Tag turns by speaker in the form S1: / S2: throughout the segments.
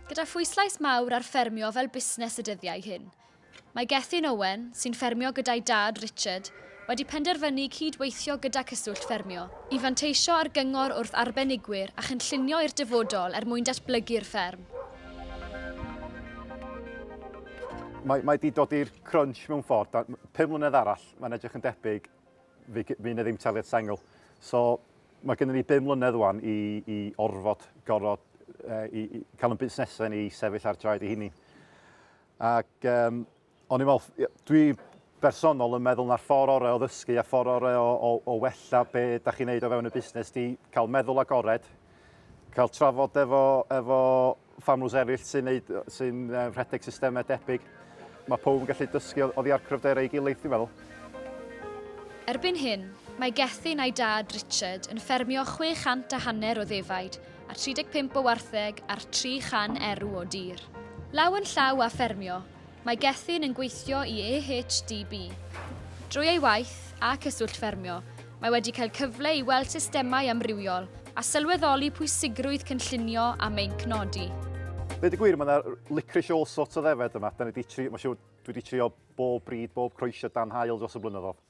S1: Gyda phwyslais mawr ar ffermio fel busnes y dyddiau hyn, mae Gethin Owen, sy'n ffermio gyda'i dad, Richard, wedi penderfynu cyd-weithio gyda Cyswllt Ffermio i fanteisio ar gyngor wrth arbenigwyr a chynllunio i'r dyfodol er mwyn datblygu'r fferm.
S2: Mae, mae di dod i'r crunch mewn ffordd. 5 mlynedd arall, mae'n edrych yn debyg, fydd 'na ddim taliad sengl. So, mae gennym ni 5 mlynedd wan i, i orfod, gorfod, i, i cael yn busnesau ni i sefyll ar draed i hynny. Ac um, o'n i'n meddwl, dwi bersonol yn meddwl na'r ffordd orau o ddysgu a ffordd orau o, o, o wella be da chi'n neud o fewn y busnes di cael meddwl agored, cael trafod efo, efo ffarmwrs eraill sy'n neud, sy'n rhedeg systemau debyg. Mae pawb yn gallu dysgu oddi ar cryfderau ei gilydd, dwi'n meddwl.
S1: Erbyn hyn, mae Gethin a'i dad, Richard, yn ffermio 600 a hanner o ddefaid a 35 o wartheg ar 300 erw o dir. Law yn llaw â ffermio, mae Gethin yn gweithio i AHDB. Drwy ei waith, a Cyswllt Ffermio, Mae wedi cael cyfle i weld systemau amrywiol a sylweddoli pwysigrwydd cynllunio a meincnodi.
S2: Dweud y gwir, mae yna licorice all sorts o ddefed yma. Da ni di trio, mae'n siŵr, dwi wedi trio bob bryd, bob croesiad dan haul dros y blynyddoedd.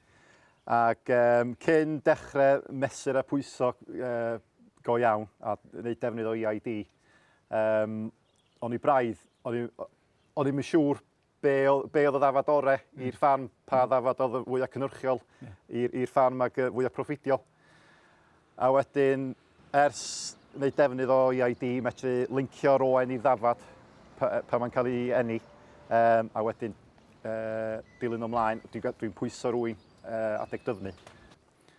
S2: Ac um, cyn dechrau mesur a pwyso uh, go iawn a gwneud defnydd o EID, um, o'n i braidd, o'n i, o'n i'm yn siŵr be, be oedd y ddafad ore mm. i'r ffarm, pa mm. ddafad oedd y fwyaf cynhyrchiol yeah. i'r ffarm ac fwyaf proffidiol. A wedyn, ers wneud defnydd o EID, medru lincio'r oen i'r ddafad pa, pa mae'n cael ei eni, um, a wedyn uh, dilyn ymlaen, dwi'n dwi pwyso'r ŵyn uh, adeg dyfnu.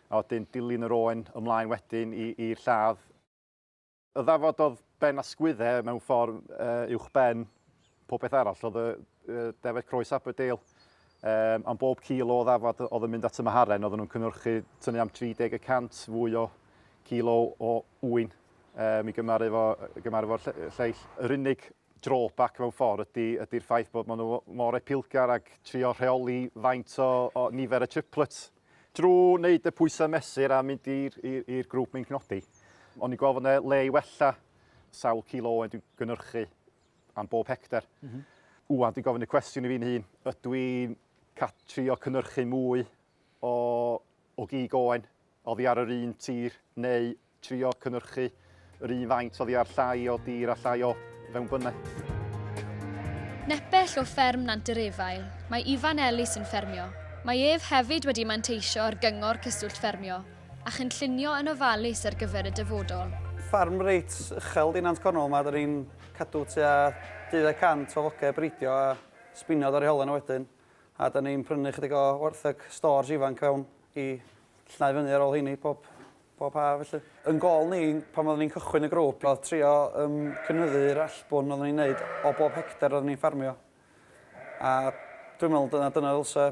S2: A wedyn dilyn yr oen ymlaen wedyn i'r lladd. Y ddafad oedd ben asgwydde mewn ffordd uh, uwch ben pob beth arall oedd y uh, defaid croes Aberdale. Um, am bob kilo o ddafad oedd yn mynd at y maharen, oedden nhw'n cynhyrchu tynnu am 30 y cant fwy o kilo o ŵyn um, i gymaru efo, gymaru efo'r lleill. Yr unig drawback mewn ffordd ydy, ydy'r ffaith bod maen nhw mor epilgar ac trio rheoli faint o, o nifer y triplets. Drwy wneud y pwysau mesur a mynd i'r grŵp meincnodi, o'n i'n gweld fod yna le i wella sawl kilo oen dwi'n gynhyrchu am bob hectar. Mm -hmm. Ŵan dwi'n gofyn y cwestiwn i fi'n hun, ydw i'n trio cynhyrchu mwy o, o gig oen oddi ar yr un tir neu trio cynhyrchu yr un faint oddi ar llai o dir a llai o fewnbynnau.
S1: Nepell o fferm Nant yr Efail, mae Ifan Ellis yn ffermio. Mae ef hefyd wedi manteisio ar gyngor Cyswllt Ffermio a chynllunio yn ofalus ar gyfer y dyfodol.
S3: Ffarm reit uchel 'di Nant Cornwall 'ma, 'dan ni'n cadw tua 200 o foge bridio a spinod ar eu holau nhw wedyn, a 'dan ni'n prynu chydig o wartheg stores ifanc fewn i llnau fyny ar ôl heini pob pob haf felly. Yn gôl ni pan oeddwn ni'n cychwyn y grŵp oedd trio um, cynyddu'r allbwn oeddwn ni'n neud o bob hectar oeddwn ni'n ffarmio. A dwi'n meddwl dyna dyna ddylse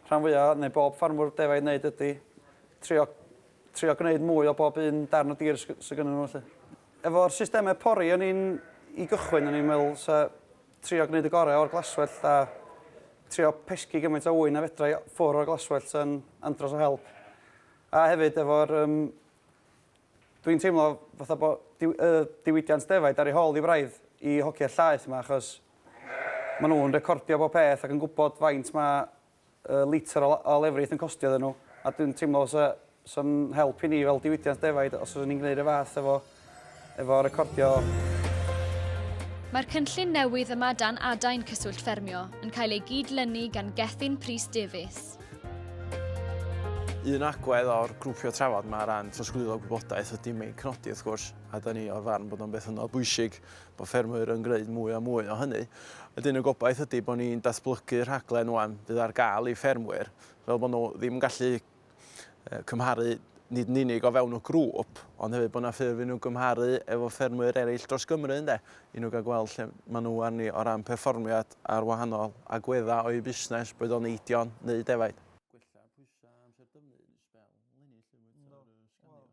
S3: rhan fwyaf neu bob ffarmwr defaid wneud ydy trio, trio gwneud mwy o bob un darn o dir sydd gynnu nhw felly. Efo'r systemau pori o'n i'n i gychwyn o'n i'n meddwl sa trio gwneud y gorau o'r glaswellt a trio pesgi gymaint o ŵyn a fedra i ffwr o'r glaswellt yn andros o help. A hefyd efo'r um, dwi'n teimlo fatha bod diw, uh, diwydiant defaid ar ei hôl i braidd i hogia llaeth yma achos maen nhw'n recordio bob peth ac yn gwybod faint mae uh, litr o, o lefrith yn costio iddyn nhw a dwi'n teimlo fysa sa'n help i ni fel diwydiant defaid os fyswn ni'n gwneud y fath efo efo recordio.
S1: Mae'r cynllun newydd yma dan adain Cyswllt Ffermio yn cael ei gyd-lynu gan Gethin Prys Davies.
S4: Un agwedd o'r grwpio trafod 'ma ran trosglwyddo gwybodaeth ydy meincnodi wrth gwrs, a da ni o'r farn bod o'n beth hynod bwysig bod ffermwyr yn gwneud mwy a mwy o hynny. Wedyn y gobaith ydy bod ni'n datblygu rhaglen wan fydd ar gael i ffermwyr fel bod nhw ddim yn gallu cymharu nid yn unig o fewn y grŵp, ond hefyd bod yna ffyrdd i nhw gymharu efo ffermwyr eraill dros Gymru ynde, i nhw gael gweld lle maen nhw arni o ran perfformiad ar wahanol agweddau o'u busnes, boed o'n eidion neu defaid. Gwella pwysau amser dyfnu yn sbel 'leni 'lly wyt ar y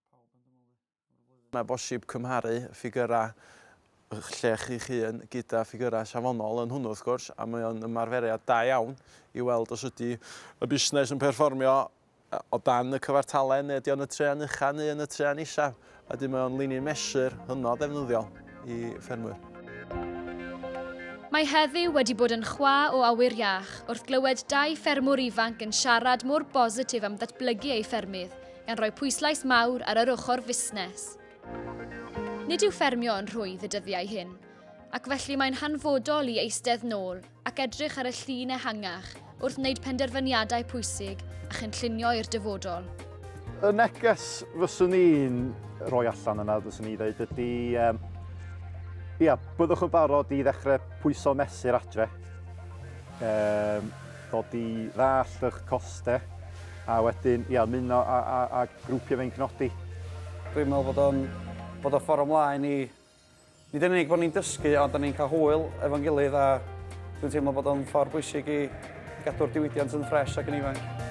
S4: sganio. Mae'n bosib cymharu ffigyrau ych lle chi'ch hun gyda ffigyrau safonol yn hwnnw wrth gwrs, a mae o'n ymarferiad da iawn i weld os ydy y busnes yn perfformio o dan y cyfartaledd neu ydy o'n y traean ucha neu yn y traean isaf. A wedyn mae o'n linyn mesur hynod ddefnyddiol i ffermwyr.
S1: Mae heddiw wedi bod yn chwa o awyr iach wrth glywed dau ffermwr ifanc yn siarad mor bositif am ddatblygu eu ffermydd, gan roi pwyslais mawr ar yr ochr fusnes. Nid yw ffermio yn rhwydd y dyddiau hyn, ac felly mae'n hanfodol i eistedd nôl ac edrych ar y llun ehangach wrth wneud penderfyniadau pwysig a chynllunio i'r dyfodol.
S2: Y neges fyswn i'n rhoi allan yna, fyswn i ddeud, ydy, um, ia, byddwch yn barod i ddechrau pwyso mesur adre, um, dod i ddallt eich costau, a wedyn, ia, ymuno â, â, â grwpiau feincnodi.
S3: Dwi'n meddwl bod o'n bod o ffordd ymlaen i Nid yn unig bod ni'n dysgu, ond da ni'n cael hwyl efo'n gilydd a dwi'n teimlo bod o'n ffordd bwysig i gadw'r diwydiant yn ffres ac yn ifanc.